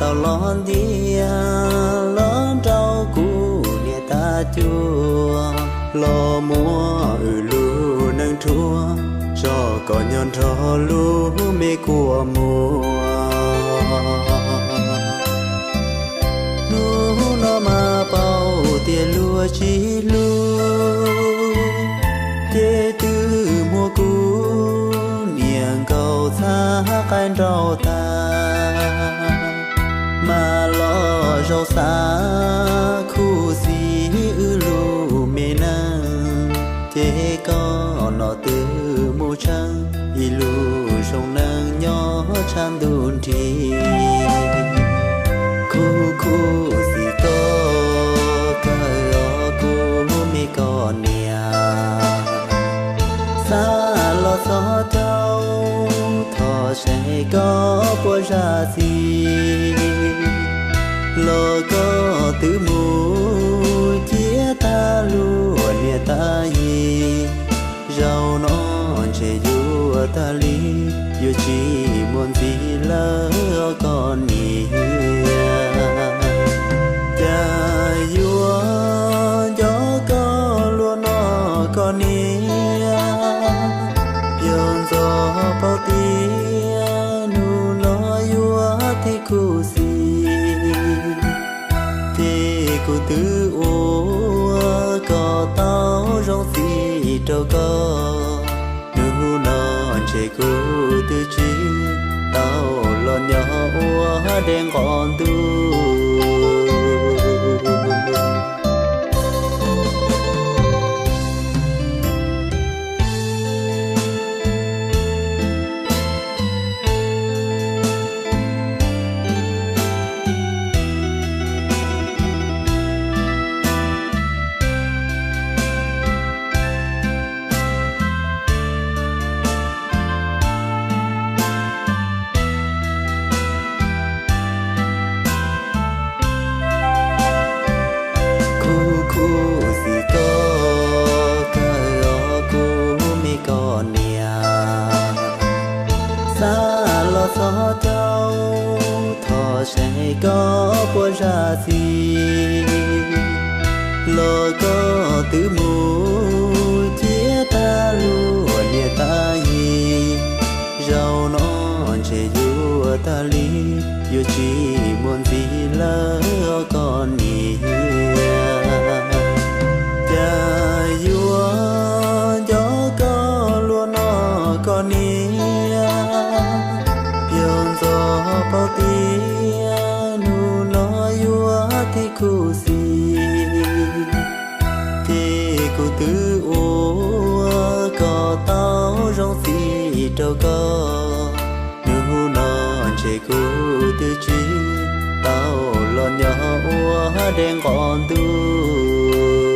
Tau los ntiag los nrauj kuv niam tais cuab, los muab wb lub neej rhuav, tso koj nyob nrog lub me kua muag. Hnub no mas paub tias luag tsis hlub, ces twb muab kuv niam nkaum txhab qaib nrauj tag, mas los zaum xav khuv xim wb lub me neej, ces koj no twb mus tsheej ib lub zoo neej nyob tshaj ntuj nrig. Khuv khuv xim koj kawg os kuv me koj niam, xav los txog caum, thov saib koj puas zam txim, los koj twb mus ciaj tag luag niam tais yig. Zaum no ntshe yuav tag li, yuav tsis muaj ntxiv lawm os koj niam. Cas yuav nco koj luaj no koj niam, yog ntxov paub tias hnub no yuav thib khuv xim, ces kuv twb ua kom tau zoo txim rau koj. Hnub no ntshe kuv twb tsis tau los nyob ua dej nqos ntuj. Khuv khuv xim koj kawg os kuv me koj niam, xav los txog caum, thov saib koj puas zam txim, los koj twb mus ciaj tag luag niam tais yig. Zaum no ntshe yuav tag li, yuav tsis muaj ntxiv lawm os koj niam. Cas yuav nco koj luaj no koj niam, yog ntxov paub tias hnub no yuav thib khuv xim, ces kuv twb ua kom tau zoo txim rau koj. Hnub no ntshe kuv twb tsis tau los nyob ua dej nqos ntuj.